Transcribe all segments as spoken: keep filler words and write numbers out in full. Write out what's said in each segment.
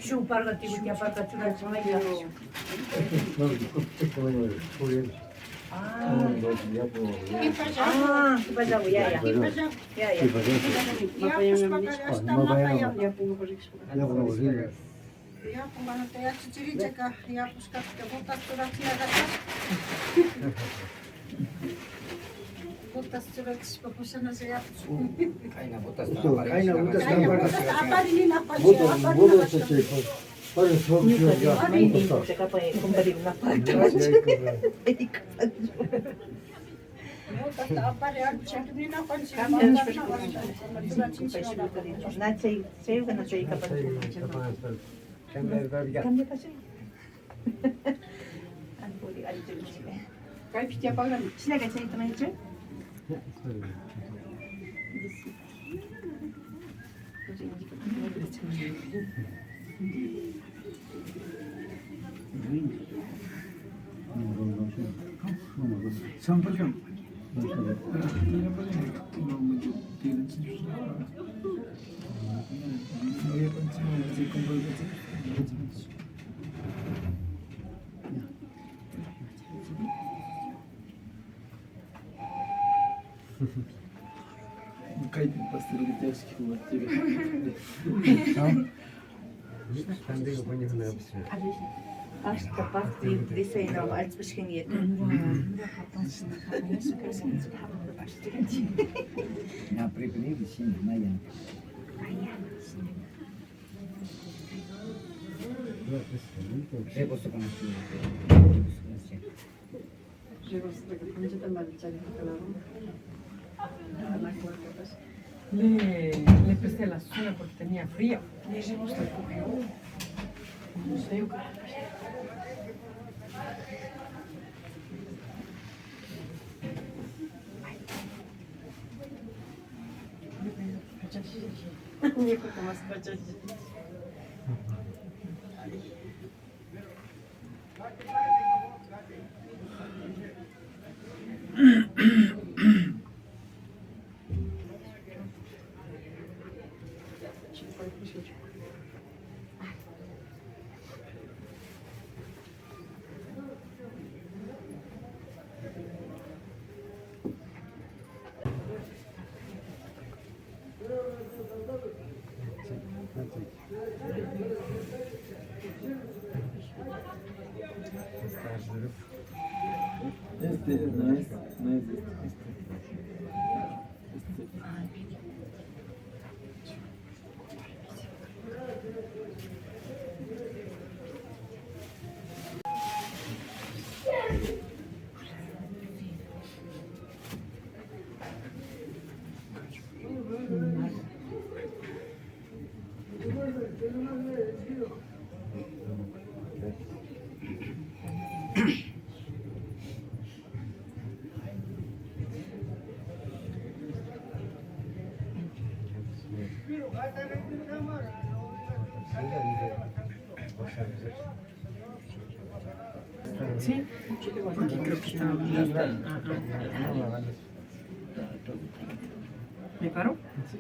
Shuk parka tiku, tiya parka churachimaya. Ah, kipallagu, ya, ya. Ya, ya. Yapushpaka ashta mapayami. Yapun, mana yachachirinchaka, yapushkapika botas churachinaka. Botas churachishpa pushanalla yapushun. Kayna botasta, kayna botasta aparin, aparin, aparin, aparin, aparin. Ñuka ñuka ñuka na chay, chay, cambia, cambia. Kaypi chapagrami. Shinaka chayta maychu? Kaypi pastelita jugar. Ashka pastel diseño allpashkan yaka. Na preferible shina, na yanka. Rebozo con la Le, le presté la suya porque tenía frío. Y le gusta el cogió. No sé, yo qué. Ni poco más. Este, no es, no es este, este. Este. Sí, porque creo que estaba bien. ¿Me paro? Sí.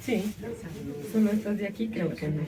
Sí, solo estos de aquí creo que no.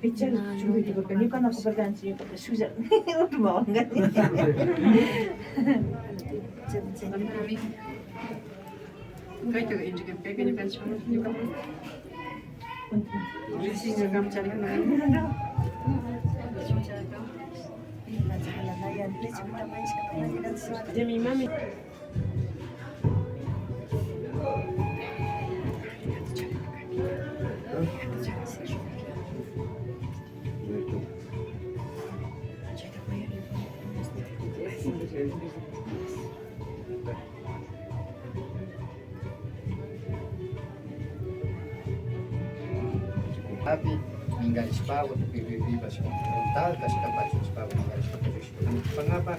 Pichari churuyta, porque ñuka na ocuparkanchi, ñuka shuklla urmawanka. Kayta inti kaypi ñukanchik ñuka. Rishina kamcharin. De mi mami. Api, mingarishpagu, tukuy pipash, tal, kashkapachu, nishpagu, mingarishpagu, Panapa,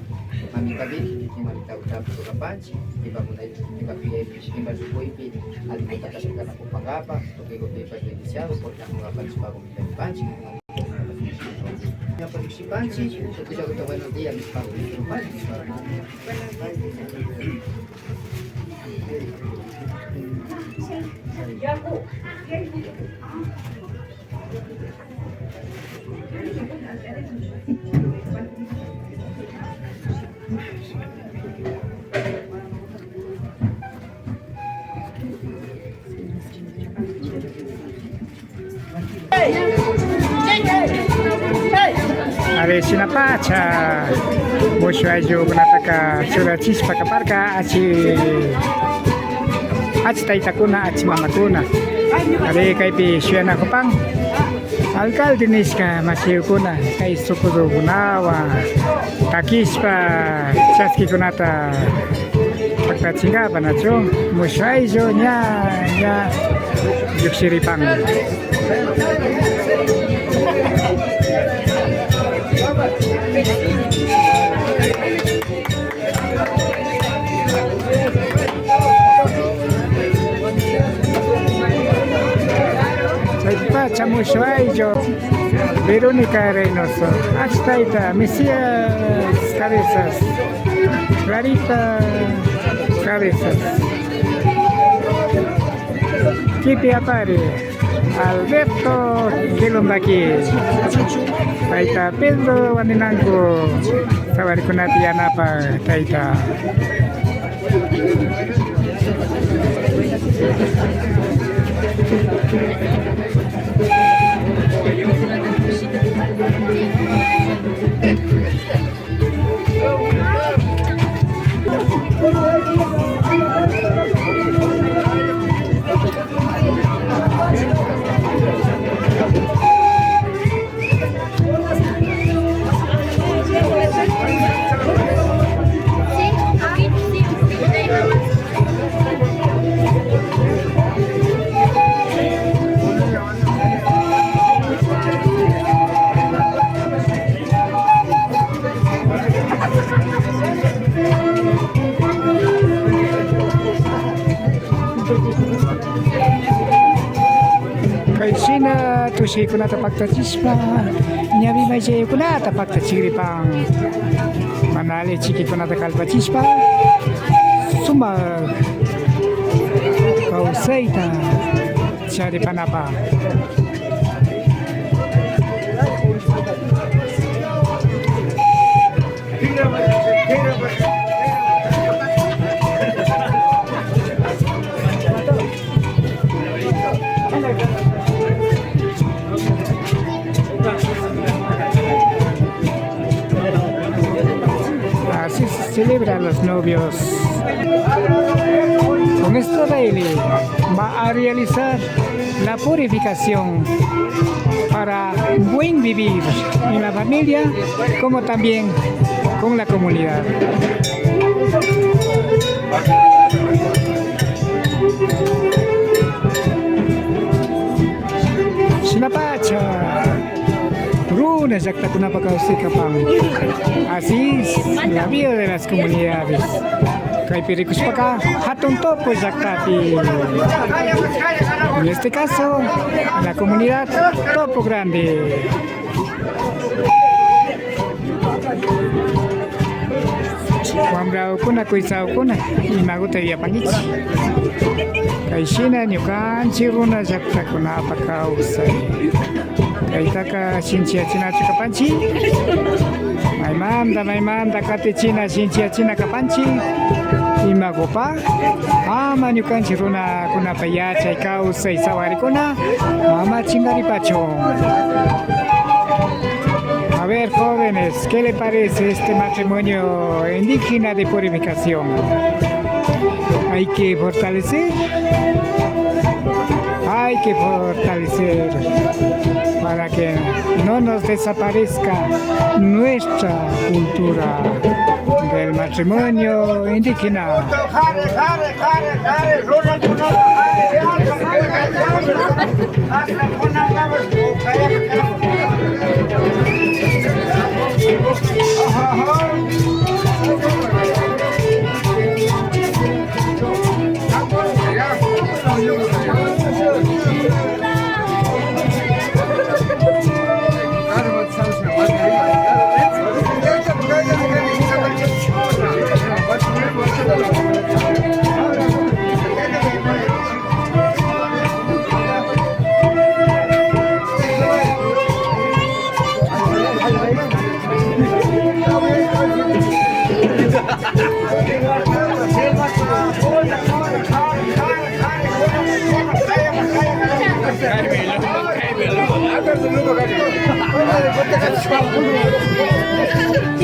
mamita Virgen, kikin mamita utapi rugapanchik, kipa munaypi, kipa kuyaypi, kipa rikuypi, allikuta kashkakuna kupankapa, tukuykupipash bendiciado, porque amugapanchik pago mitanipanchik. Ñapa llukshipanchik, tukullakuta buenos días, nishpagu, nishpagu. Ari, shinapacha mushuk ayllukunataka churachishpa kaparka achi, achi taytakuna, achi mamakuna. Ari, kaypi shuyanakupan alcalde nishka mashikuna kay sukudukunawan takishpa chaskikunata paktachinkapa, nachu? Mushuk ayllu ña, ña llukshiripan. Chaypacha mushuk ayllu, Verónica Reynoso, achi tayta, Mesías Cabezas, Clarita Cabezas, Kipi Apari, Alberto Quilombaqui, tayta Pedro Waninango, sawarikunata yanapak tayta. Kay shina tushuykunata paktachishpa, ñawi mayllanakunata paktachikripan. Mana alli chikikunata kallpachishpa, sumak kawsayta charipanapa. Celebra a los novios. Con este baile va a realizar la purificación para buen vivir en la familia, como también con la comunidad. Shinapacha. Runa llaktakunapa kawsay kapan. Así es la vida de las comunidades. Kaypi rikushpaka Hatun Topo llaktapi. En este caso, la comunidad Topo Grande. Wambrakuna, kuytsakuna, imaguta yuyapankichik. Kayshina ñukanchik runa llaktakunapa kawsay. Kaytaka shinchiyachinachu kapanchik. Maymanta, maymanta katichina, shinchiyachina kapanchik. Imagupa, ama ñukanchik runakunapa yachay, kawsay, sawarikuna ama chinkaripachun. A ver, jóvenes, ¿qué le parece este matrimonio indígena de purificación? Hay que fortalecer, hay que fortalecer para que no nos desaparezca nuestra cultura del matrimonio indígena.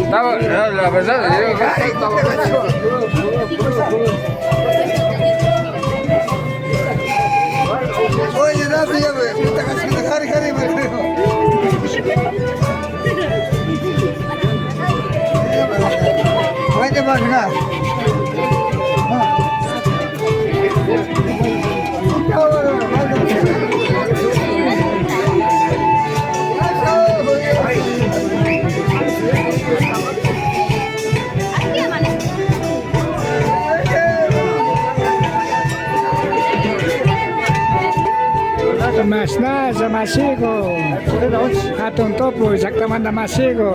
No, no, la verdad, yo creo que está bueno. Oye, no, sí, ya me, puta, casi me jare, jare, me jare. Vete para acá. Mashnalla mashiku, Hatun Topo llaktamanta mashiku.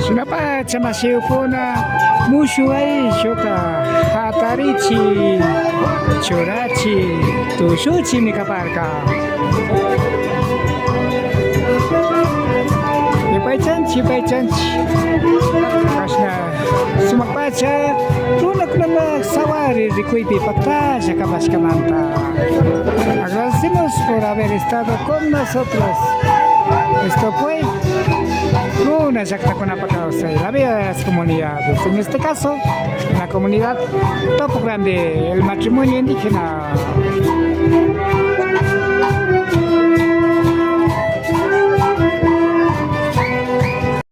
Shinapacha mashikuna, mushuk aylluta hatarichi, churachi, tushuchi nikaparka. Yupaychanchi, yupaychanchi. Mashna sumakpacha runakunapa sawari rikuypi paktalla kapashkamanta. Agradecemos por haber estado con nosotros. Esto fue Runa Llaktakunapa Kawsay, la vida de las comunidades. En este caso, la comunidad Topo Grande, el matrimonio indígena.